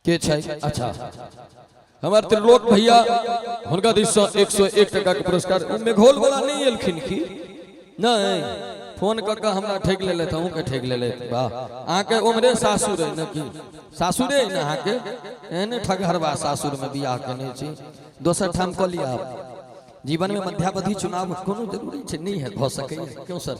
के छै? अच्छा, हमर त्रिलोक भैया, हुनका दिस से 101 टका के पुरस्कार। ओ मेघोल वाला नहीं एलखिन की नहीं? फोन कऽ कऽ हमरा ठकि लेलथि, अहूँके ठकि लेलथि। वाह, अहाँके उम्हरे सासुर अइ ने? की सासुरे अइ ने अहाँके? एहने ठगहरबा सासुरमे बियाह केने छी, दोसर ठाम कऽ लिअ। आब जीवन में मध्यावधि चुनाव कोनो जरूरी छै नहीं है, भऽ सकैए। क्यों सर?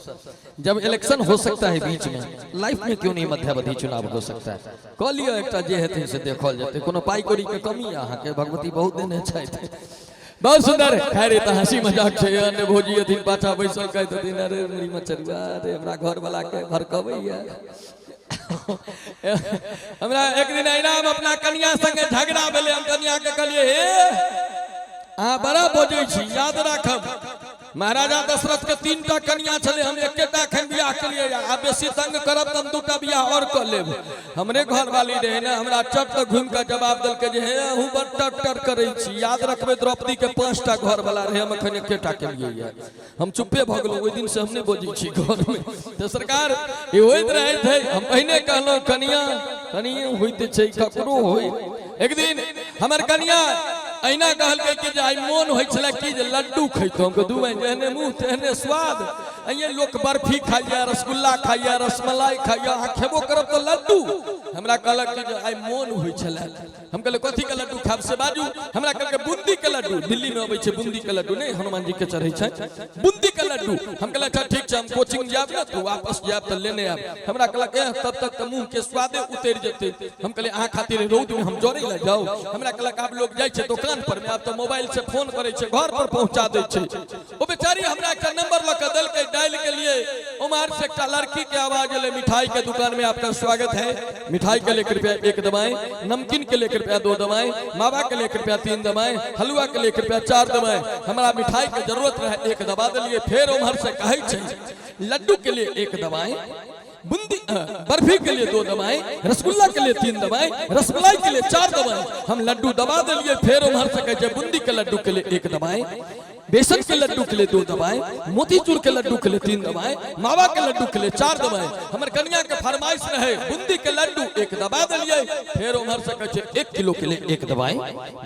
जब इलेक्शन हो सकता है बीच में, लाइफ में क्यों नहीं मध्यावधि चुनाव हो सकता है? कऽ लिअ एकटा, जे हेतै से देखल जेतै। कोनो पाइ कौड़ी के कमी है अहाँके? भगवती बहुत देने छथि। बहुत सुंदर। खैर, ई तऽ हंसी मजाक छै। अन्य भौजी हथिन पाछा बैसल, कहैत हथिन, अरे मुड़ी मचरुआ, अरे हमरा घर वाला के भड़कबैया। हमरा एक दिन अहिना हम अपना कनिया संगे झगड़ा भेलै। हम कनिया के कहलियै, हे, अहाँ बड़ा बजै छी, याद राखब, महाराजा दशरथ के 3टा कनिया छलै, हम एकेटा एखन बियाह केलियै। आ बेसी तंग करब तऽ हम 2टा बियाह आओर कऽ लेब। हमरे घरवाली रहै ने, हमरा चट तऽ घुमि कऽ जवाब देलकै जे हे, अहूँ बड़ टर टर करै छी, याद रखबै, द्रौपदी के 5टा घरवाला रहै, हम एखन एकेटा केलियै। हम चुप्पे भऽ गेलहुँ, ओहि दिन से हम नहि बजै छी घरमे। तऽ सरकार, ई होइत रहैत है। हम पहिने कहलहुँ, कनिया कनिये होइत छै, ककरो होइ। एक दिन हमर कनिया अहिना कहलकै कि जे आइ मोन होइ छलै कि जे लड्डू खैतहुँ। हम दू जेहने मुँह तेहने स्वाद। अइये लोक बर्फी खाइया, रसगुल्ला खाइया, रसमलाई खाइया, अहाँ खेबो करब तऽ लड्डू। हमरा कहलक कि जे आइ मोन होइ छलै। हम कहलियै, कथी के लड्डू खाब से बाजू। हमरा कहलकै, बूंदी के लड्डू। दिल्ली में अबै छै बूंदी के लड्डू, नहि हनुमान जी के चढ़ै छै बूंदी के लड्डू। हम कहलियै, अच्छा ठीक छै, हम कोचिंग जायब ने तऽ वापस जायब तऽ लेने आयब। हमरा कहलक, एह, तब तक तऽ मुँह के स्वादे उतरि जेतै। हम कहलियै, अहाँ खातिर रौद में हम जरै लए जाउ? हमरा कहलक, आब लोग जाइ छै दोकान पर में, आब तऽ मोबाइल से फोन करै छै, घर पर पहुंचा दै छै। ओ बेचारी हमरा एकटा नंबर लऽ कऽ देलकै, डायल के लिए उम्हर से एकटा लड़की के आवाज एलै, मिठाई के दुकान में आपका स्वागत है, मिठाई के लिए कृपया 1 दबाएं, नमकीन के लिए कृपया 2 दबाएं, मावा के लिए कृपया 3 दबाएं, हलवा के लिए कृपया 4 दबाएं। हमरा मिठाई के जरूरत रहे, 1 दबा देलिए। फेर उम्हर से कहै छै, लड्डू के लिए 1 दबाएं, बूंदी बर्फी के लिए 2 दबाएं, रसगुल्ला के लिए 3 दबाएं, रसमलाई के लिए 4 दबाएं। हम लड्डू दबा देलिए। फेर उम्हर से कहै छै, बूंदी के लड्डू के लिए 1 दबाएं, बेसन के लड्डू के लिए 2 दबाएं, मोतीचूर के लड्डू के लिए 3 दबाएं, मावा के लड्डू के लिए 4 दबाएं। हमर कनिया के फरमाइश रहे बूंदी के लड्डू, 1 दबा देलिए। फेर उम्हर से कहै छै, 1 किलो के लिए 1 दबाएं,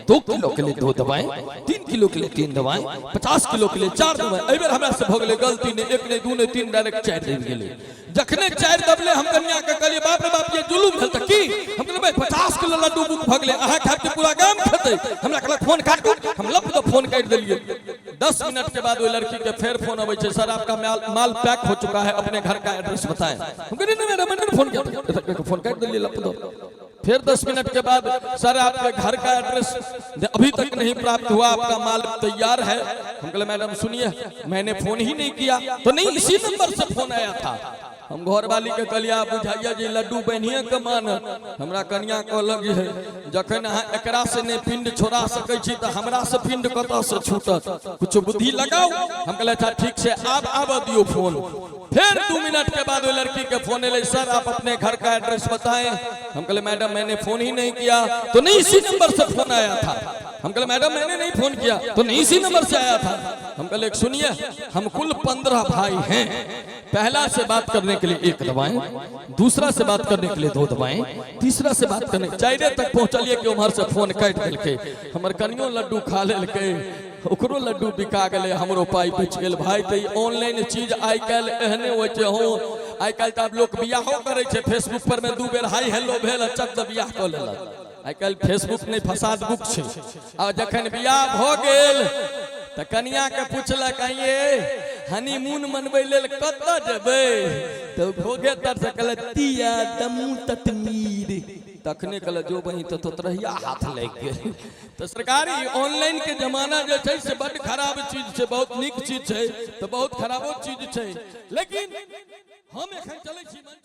2 किलो के लिए 2 दबाएं, 3 किलो के लिए 3 दबाएं, 50 किलो के लिए 4 दबाएं। एहि बेर हमरा से भऽ गेलै गलती, ने 1 ने 2 ने 3, डायरेक्ट 4 दबि गेलै। जखने 4 दबले, हम कनिया के कहलियै, बाप रे बाप, ये जुलूम भेल। तऽ की? हम कहलियै, भाई, 50 किलो लड्डू बुक भऽ गेलै, अहाँ खायब कि पूरा गाम खेतै? हमरा कहलक, फोन काटू। हम लप दऽ फोन काटि देलियै। 10 मिनट के बाद ओहि लड़की के फेर फोन अबै छै, सर, आपका माल माल पैक हो चुका है, अपने घर का एड्रेस बताएं। हम कहलियै, नहीं मैडम, मैंने फोन किया। फोन काटि देलियै लप दऽ। फिर 10 मिनट के बाद, सर, आपके घर का एड्रेस अभी तक नहीं प्राप्त हुआ, आपका माल तैयार है। हम कहले, मैडम सुनिए, मैंने फोन ही नहीं किया। तो नहीं, इसी नंबर से फोन आया था। हम घर वाली के कहलियै, बुझाइया जे लड्डू बनिए के मान। हमरा कनिया कहलक जे जखन अहाँ एकरा से नहि पिंड छोड़ा सकै छी तऽ हमरा से पिंड कतऽ से छूटत? कुछ बुद्धि लगाओ। हम कहलियै, अच्छा ठीक छै, आब आबऽ दियौ फोन। फिर 2 मिनट के बाद वो लड़की के फोन एलै, सर, आप अपने घर का एड्रेस बताएं। हम कहले, मैडम, मैंने फोन ही नहीं किया। तो नहीं, इसी नंबर से फोन आया था। हम कहले, मैडम, मैंने नहीं फोन किया। तो नहीं, इसी नंबर से आया था। हम कहले, सुनिए, हम कुल 15 भाई हैं, पहला से बात करने के लिए 1 दबाएं, दूसरा से बात करने के लिए 2 दबाएं, तीसरा से बात करने, चारे तक पहुंचलिए कि उम्हर से फोन काटि देलकै। हमर कनियो लड्डू खा लेलकै, ओकरो लड्डू बिका गेलै, हमरो पाइ बचि गेल। भाई, तऽ ई ऑनलाइन चीज आइ काल्हि एहने होइ छै। हँ, आइ काल्हि तऽ आब लोक बियाहो करै छै फेसबुक पर मे, 2 बेर हाई हेलो भेल आ चट दऽ बियाह कऽ लेलक। आइ काल्हि फेसबुक नहि, फसाद बुक छै। आ जखन बियाह भऽ गेल तऽ कनिया के पुछलक, आइये हनीमून मनबै लेल कतऽ जेबै? तऽ घोघे तर से कहलक, तिया दमू ततमीर। तखने कहलक, जो बही तऽ तोतरहिया हाथ लागि गेल। तऽ सरकारी ऑनलाइन के जमाना जे छै से बड्ड खराब चीज छै। बहुत नीक चीज छै तऽ बहुत खराबो चीज छै। लेकिन हम एखन चलै छी मंच।